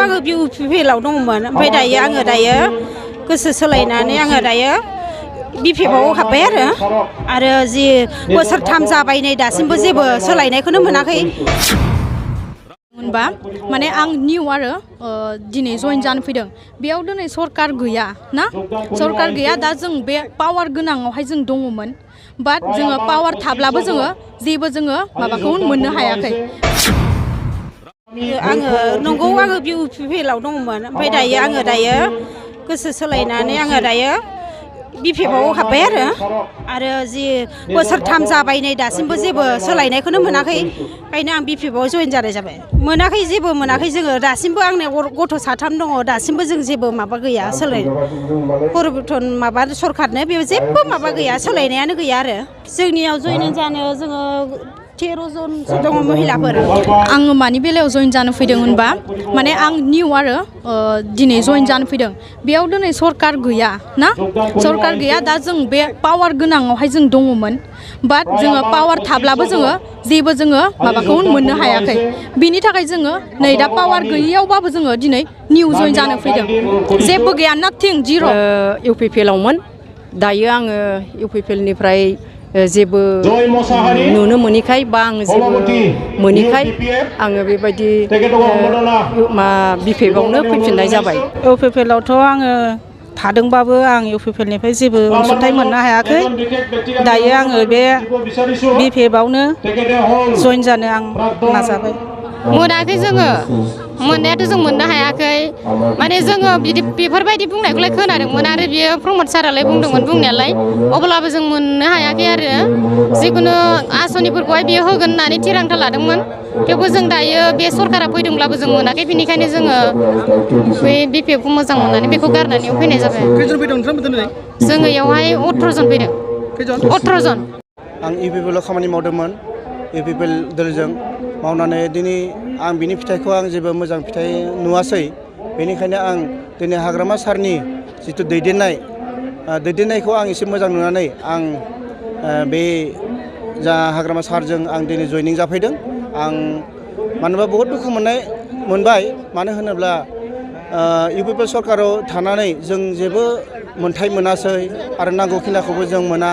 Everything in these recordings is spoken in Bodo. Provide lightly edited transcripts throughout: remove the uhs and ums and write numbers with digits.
आङो बिपिएलआव दङमोन ओमफ्राय दायो आङो गोसो सोलायनानै आङो दायो बिपिएफआव हाबबाय आरो जि बोसोरथाम जाबाय नै दासिमबो जेबो सोलायनायखौनो मोनाखै मोनबा माने आं निउ आरो दिनै जइन जानो फैदों बेयाव दिनै सरकार गैया ना सरकार गैया दा जों बे पावार गोनाङावहाय जों दङमोन बाट जोङो पावार थाब्लाबो जोङो जेबो जोङो माबाखौ मोननो हायाखै नंगौ आङो बिपिएलआव दङमोन ओमफ्राय दायो आङो गोसो सोलायनानै आङो बिपिएफआव हाबबाय आरो जि बोसोरथाम जाबाय नै दासिमबो जेबो सोलायनायखौनो मोनाखै ओंखायनो आं बिपिएफआव जइन जानाय जाबाय मोनाखै जेबो मोनाखै जोङो दासिमबो आंनि गथ' 3 दङ दासिमबो जों जेबो माबा गैया परिबर्तन माबा सरकारनो बे जेबो माबा गैया सोलायनायानो गैया आरो जोंनियाव जइन जानो जोङो 13 जनसो दङ महिलाफोर आङो मानि बेलायाव जइन जानो फैदों होनबा माने आं निउ आरो दिनै जइन जानो फैदों बेयाव दिनै सरकार गैया ना सरकार गैया दा जों बे पावार गोनाङावहाय जों दङमोन बाट जोङो पावार थाब्लाबो जोङो जेबो जोङो माबाखौ मोननो हायाखै बिनि थाखाय जोङो नै दा पावार गैयियावबाबो जोङो दिनै निउ जइन जानो फैदों जेबो गैया नाथिं जिर' इउपिपिएलआवमोन दायो आङो इउपिपिएलनिफ्राय जेबो नुनो मोनैखाय बा आं जेबो मोनैखाय आङो बेबायदि बिपिएफआवनो फैफिननाय जाबाय इउपिपिएलआवथ' आङो थादोंबाबो आं इउपिपिएलनिफ्राय जेबो अनसुंथाइ मोननो हायाखै दायो आङो बे बिपिएफआवनो जइन जानो आं नाजाबाय मोनाखै जोङो मोननायाथ' जों मोननो हायाखै माने जोङो बिदि बेफोरबायदि बुंनायखौलाय खोनादोंमोन आरो बियो प्रमद सारालाय बुंदोंमोन बुंनायालाय अब्लाबो जों मोननो हायाखै आरो जिखुनु आसनिफोरखौहाय बियो होगोन होननानै थिरांथा लादोंमोन थेवबो जों दायो बे सरकारा फैदोंब्लाबो जों मोनाखै बेनिखायनो जोङो बे बिपिएफखौ मोजां मोननानै बेखौ गारनानै फैनाय जाबाय जोङो इयावहाय 18 जन फैदों 18 जन आं इउपिपिएलआव खामानि मावदोंमोन इउपिपिएल दोलजों मावनानै दिनै आं बिनि फिथाइखौ आं जेबो मोजां फिथाइ नुवासै बेनिखायनो आं दिनै हाग्रामा सारनि जिथु दैदेननायखौ आं एसे मोजां नुनानै आं बे जा हाग्रामा सारजों आं दिनै जयनिं जाफैदों आं मानोबा बहुद दुखु मोनबाय मानो होनोब्ला इउपिपिएल सरकाराव थानानै जों जेबो मोनथाय मोनासै आरो नांगौखिनिखौबो जों मोना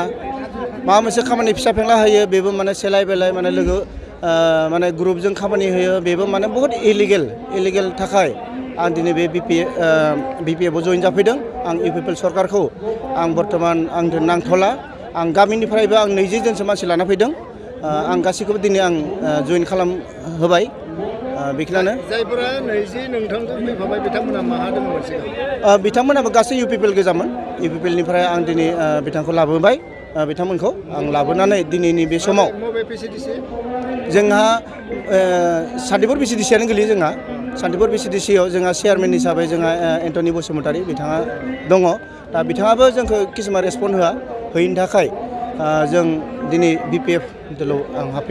माबा मोनसे खामानि फिसा फेंला होयो बेबो माने सेलाय बेलाय माने लोगो माने ग्रुपजों खामानि होयो बेबो माने बहुत इलिगेल थाखाय आं दिनै बे बिपिएफआव जइन जाफैदों आं इउपिपिएल सरकारखौ आं बर्तमान आंजों नांथ'ला आं गामिनिफ्रायबो आं 20 जनसो मानसि लाना फैदों आं गासैखौबो दिनै आं जइन होबाय बेखिनियानो जायफोरा 20 नोंथांखौ फैफाबाय बिथांमोना माहा दंमोन सिगां बिथांमोनाबो गासै इउपिपिएल गोजामोन इउपिपिएलनिफ्राय आं दिनै बिथांखौ लाबोबाय बिथांमोनखौ आं लाबोनानै दिनैनि बे समाव जोंहा सान्तिपुर भिसिडिसियानो गोलैयो जोंहा सान्तिपुर भिसिडिसियाव जोंहा चेयारमेन हिसाबै जोंहा एन्टनि बसुमतारी बिथाङा दङ दा बिथाङाबो जोंखौ किसुमान रेसपन्ड होयैनि थाखाय जों दिनै बिपिएफ दोलाव आं हाबफैनाय